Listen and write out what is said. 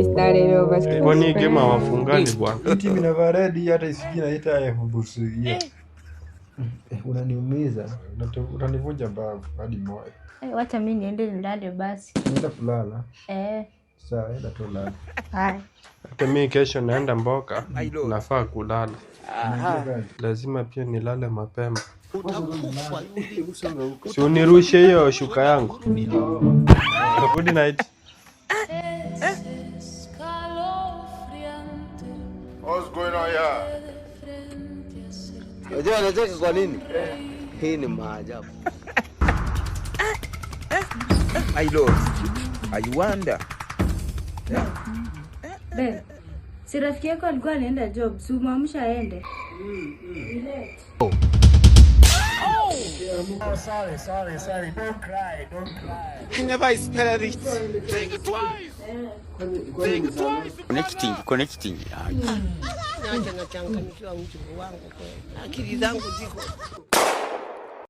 Started over as close Kwani hii game friends. hawafungani, bwana? Hii timu inavaa red, hata sijui inaita busuia. Eh, unaniumiza. Utanivunja mbavu hadi moyo. Eh, wacha mi niende nilale basi. Naenda kulala. Eh, Sawa, enda tu lala. Haya. Hata mi kesho naenda mboka, nafaa kulala. Unaingia gani? Lazima pia nilale mapema. Utakufa yule. Usonga huko. Si unirushe hiyo shuka yangu. Good night. What's going on here? Unajua anacheka kwa nini? Hii ni maajabu. My lord, I wonder. Babe, si rafiki yako alikuwa anaenda job, si umwamsha aende? Sorry, sorry, sorry. Don't cry, don't cry. I never spell it. Kwani ni saa Connecting, connecting. Acha nachanganyikiwa mjukuu wangu kweli. Akili zangu ziko